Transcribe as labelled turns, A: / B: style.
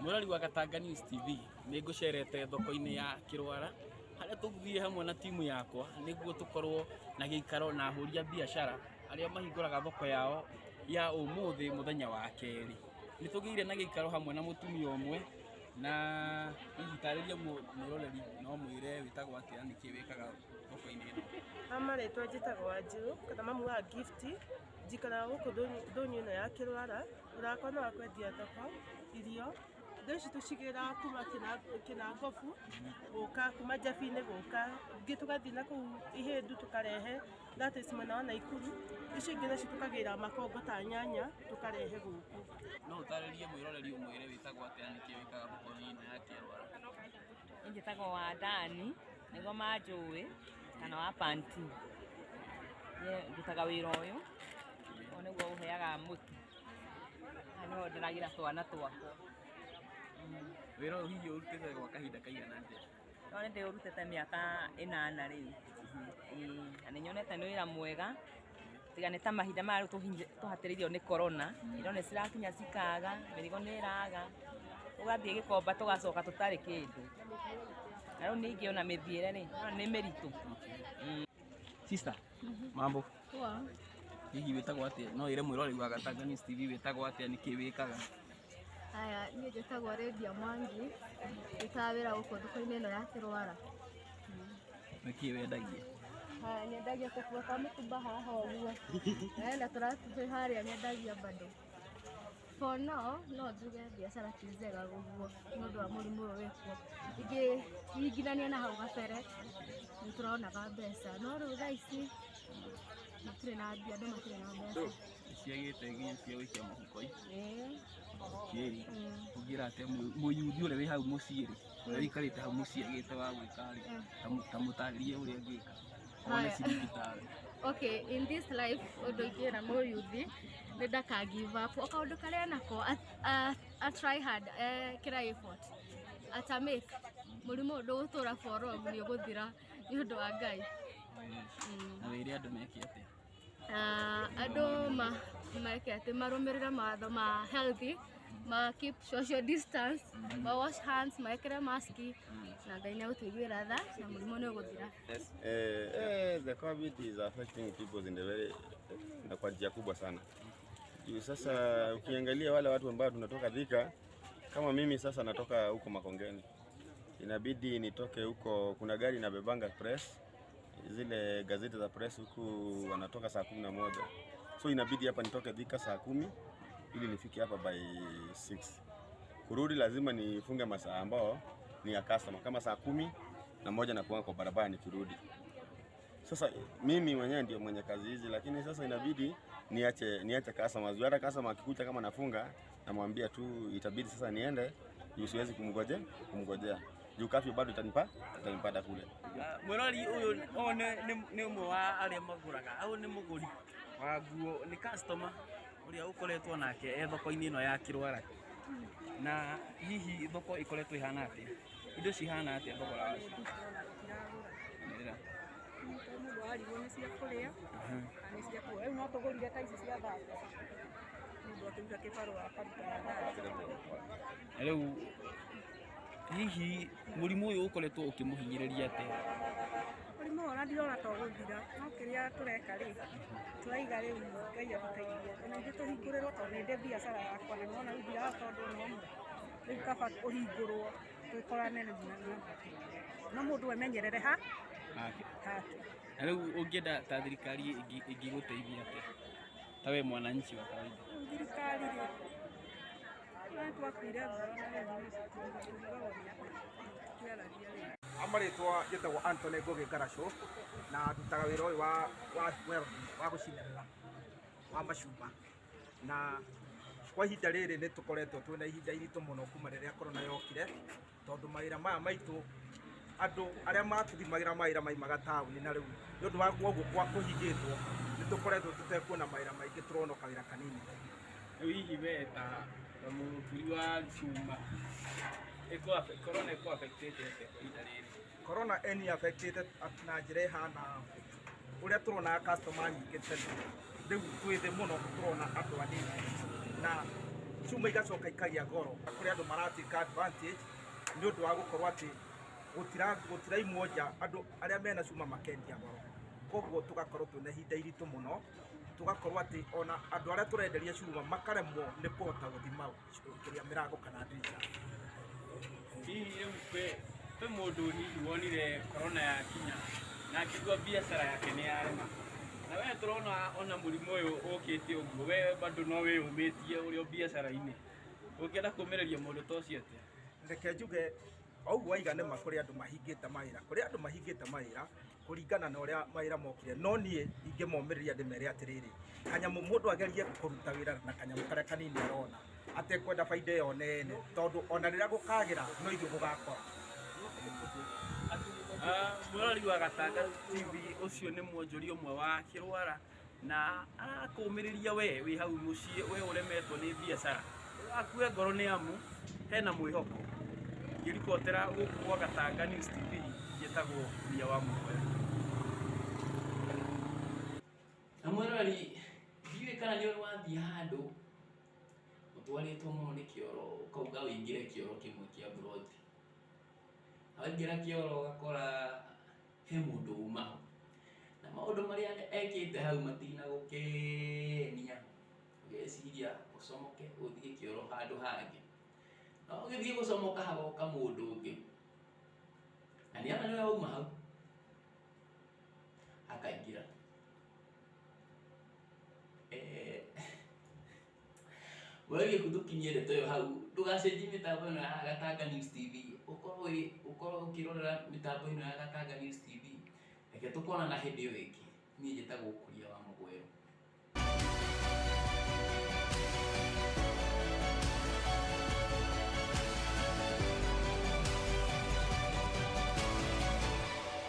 A: Mwĩrori wa Gatanga News TV, nĩ ngũcerete thoko-inĩ ya Kĩrwara, harĩa tũthiĩ hamwe na timu yakwa nĩguo tũkorwo na gĩikaro na ahũri a biacara arĩa mahingũraga thoko yao ya ũmũthĩ mũthenya wa kerĩ. Nĩ tũgĩire na gĩikaro hamwe na mũtumia ũmwe na hihi tarĩria mwĩroreri na ũmwĩre wĩtagwo atĩa na nĩkĩ wĩkaga thoko-inĩ ĩno.
B: Ha marĩtwa njĩtagwo Wanjirũ kana mamu wa Gift, njikaraga gũkũ ndũnyũ ĩno ya Kĩrwara. Wĩra wakwa nĩ wa kwendia thoko, irio, indo ici tũcigĩraga kuma Kĩnangobu gũka, kuma Njabi-inĩ gũka, ingĩ tũgathiĩ na kũu Ihĩndu tũkarehe, that is mwena wa Naikuru, icio ingĩ nacio tũkagĩra Makongo ta nyanya tũkarehe gũkũ.
A: No ũtarĩrie mwĩroreri ũmwĩre wĩtagwo atĩa na nĩkĩ wĩkaga thoko-inĩ ĩno ya Kĩarwara?
C: Niĩ njĩtagwo Wandani, nĩguo manjũĩ, kana wa Panti. Niĩ ndutaga wĩra ũyũ, ũyũ nĩguo ũheaga mũtu. Haha nĩho nderagĩra twana twakwa.
A: Wĩra ũyũ hihi ũrutĩte gwa kahinda kaigana atĩa?
C: No nĩ ndĩũrutĩte mĩaka ĩnana rĩu. Ĩĩ na nĩ nyonete nĩ wĩra mwega, tiga nĩ ta mahinda maya rĩu tũhatĩrĩirio nĩ corona, indo nĩ cirakinya cikaga, mĩrigo nĩ ĩraga, tũgathiĩ Gĩkomba tũgacoka tũtarĩ kĩndũ. Na rĩu ningĩ ona mĩthiĩre rĩ, nĩ wona nĩ mĩritũ.
A: Sister, mambo?
D: Poa.
A: Hihi wĩtagwo atĩa? No ĩre mwĩroreri wa Gatanga News TV wĩtagwo atĩa nĩkĩ wĩkaga?
D: Haya, niĩ njĩtagwo Lydia Mwangi, ndutaga wĩra gũkũ thoko-inĩ ĩno ya Kĩrwara.
A: Nĩkĩ wendagia?
D: Haya, nyendagia tũkuo twa mĩtumba haha ũguo, na tũratũ harĩa nyendagia bado. For now, no njuge biacara ti njega ũguo nĩ ũndũ wa mũrimũ ũyũ wĩkuo. Ingĩringithania na hau gabere, nĩ tũronaga mbeca, no rĩu thaa ici matirĩ na mbia, andũ matirĩ na mbeca.
A: Nĩciagĩte nginya cia gũikia mũhuko-inĩ.
D: Ĩĩ.
A: Kĩrĩ, ũngĩra atĩa mũyuthi ũrĩa wĩ hau mũciĩ rĩ, ũrĩa wĩikarĩte hau mũciĩ agĩte wa gwĩka rĩ, ta mũtarĩrie ũrĩa angĩka one ciringi tawe.
D: Okay, in this life ũndũ ingĩra mũyuthi nĩ ndaka give up. O kaũndũ karĩa nako a try hard, ekĩra effort ata make mũrimũ ũyũ ndũgũtũra for long, nĩ ũgũthira nĩ ũndũ wa Ngai.
A: Na wĩre andũ meke atĩa?
D: Andũ meke atĩ marũmĩrĩre mawatho ma healthy, ma keep social distance, ma wash hands, mekĩre mask, na Ngai nĩ egũtũiguĩra tha na mũrimũ nĩ ũgũthira.
E: The COVID is affecting people in a very, na kwa njia kubwa sana. Juu sasa ukiangalia wale watu ambao tunatoka Thika, kama mimi sasa natoka huko Makongeni, inabidi nitoke huko. Kuna gari inabebanga press, zile gazeti za press huku wanatoka saa 11, so inabidi hapa nitoke Thika saa 10 ili nifike hapa by 6. Kurudi lazima nifunge masaa ambao ni ya customer, kama saa 11 nakuwa kwa barabara nikirudi. Sasa mimi mwenyewe ndio mwenye kazi hizi, lakini sasa inabidi niache customers. Hata customer akikuja kama nafunga, namwambia tu itabidi sasa niende, juu siwezi kumngojea. Juu curfew bado itanipata kule.
A: Mwĩrori ũyũ ũyũ nĩ ũmwe wa arĩa magũraga, au nĩ mũgũri wa nguo, nĩ customer ũrĩa ũkoretwo nake e thoko-inĩ ĩno ya Kĩrwara. Na hihi thoko ĩkoretwo ĩhana atĩa? Indo cihana atĩa thogora wacio? Nĩra.
F: Mũndũ arigwo nĩ cia kũrĩa na nĩ cia kuoya. Rĩu no tũgũrire ta ici cia thate, mũndũ akĩruta kĩbarũa akaruta na thate.
A: Na rĩu hihi mũrimũ ũyũ ũkoretwo ũkĩmũhinyĩrĩria atĩa?
F: Mũrimũ ũyũ ona ndirona ta ũgũthira, no kĩrĩa tũreka rĩ, tũraiga rĩu Ngai atũteithie. Ona ithuĩ tũhingũrĩrwo, tondũ nĩ ndĩ biacara yakwa na nĩwona rĩu ndirahota ũndũ ona ũmwe. Rĩu kaba ũhingũrwo twĩkorane rĩu na no mũndũ emenyerere ha
A: hake.
F: Hake.
A: Na rĩu ũngĩenda ta thirikari ĩngĩgũteithia atĩa? Ta we mwananchi wa kawaida.
F: Rĩu thirikari rĩ, na twakuire ngoro na rĩu tũrigagwo nĩ atĩa tũkĩaragia rĩu.
G: Amarĩtwa njĩtagwo Anthony Ngugi Ngaracũ na ndutaga wĩra ũyũ wa welding, wa gũcinĩrĩra wa macuma, na kwa ihinda rĩrĩ nĩ tũkoretwo twĩna ihinda iritũ mũno kuma rĩrĩa corona yokire, tondũ mawĩra maya maitũ andũ arĩa matũthimagĩra mawĩra maimaga taũni, na rĩu nĩ ũndũ wa ũguo kwa kũhingĩtwo nĩ tũkoretwo tũtekuona mawĩra maingĩ, tũrona kawĩra kanini.
A: Rĩu hihi we ta mũturi wa cuma, corona ĩkũ affectĩte atĩa kwa ihinda rĩrĩ?
G: Corona ĩni affectĩte na njĩra ĩhana ũrĩa tũronaga customer nyingĩ tene, rĩu twĩ thĩ mũno, tũrona andũ anini, na Cuma igacoka ikagĩa goro. Kũrĩ andũ maratake advantage nĩ ũndũ wa gũkorwo atĩ gũtiraimwo nja, andũ arĩa mena cuma makendia goro. Koguo tũgakorwo twĩna ihinda iritũ mũno, tũgakorwo atĩ ona andũ arĩa tũrenderia cuma makaremwo nĩ kũhota gũthima kĩrĩa mĩrango kana ndirica.
A: Hihi rĩu kwĩ mũndũ hihi wonire corona yakinya na akĩigua biacara yake nĩ yarema, na we tũrona ona mũrimũ ũyũ ũkĩte ũguo, we bado no wĩyũmĩtie ũrĩ o biacara-inĩ, ũngĩenda kũmĩrĩria mũndũ ta ũcio atĩa?
G: Reke njuge o ũguo waiga nĩ ma, kũrĩ andũ mahingĩte mawĩra, kũrĩ andũ mahingĩte mawĩra kũringana na ũrĩa mawĩra mokire. No niĩ ingĩmomĩrĩria ndĩmere atĩrĩrĩ, kanyamũ mũndũ agerie kũruta wĩra na kanyamũ karĩa kanini arona, atekwenda baida ĩyo nene, tondũ ona rĩrĩa gũkagĩra no ithuĩ gũgakora.
A: Mũrori wa Gatanga TV, ũcio nĩ mwonjoria ũmwe wa Kĩrwara na arakũmĩrĩria we wĩ hau mũciĩ, we ũremetwo nĩ biacara, ndũgakue ngoro nĩ amu hena mwĩhoko. Ngĩribotera gũkũ gwa Gatanga News TV, njĩtagwo Ria wa Mũgoya. Na mwĩroreri, ndiũĩ kana nĩ ũrĩ wathiĩ handũ ũtwarĩtwo mũno nĩ kĩoro, ũkauga ũingĩre kĩoro kĩmwe kĩa mburoti. Waingĩra kĩoro ũgakora he mũndũ uma ho na maũndũ marĩa ekĩte hau matinagũkenia, ũgeciria ũcomoke ũthiĩ kĩoro handũ hangĩ. Na ũgĩthiĩ gũcomoka hagoka mũndũ ũngĩ na nĩona nĩwe wauma hau, akaingĩra. Werie kũtũkinyie ndeto ĩyo hau, ndũgacenjie mĩtambo ĩno ya Gatanga News TV, ũkorwo ũkĩrorera mĩtambo ĩno ya Gatanga News TV. Reke tũkonana hĩndĩ ĩyo ĩngĩ. Niĩ njĩtagwo Kuria wa Mũgwero.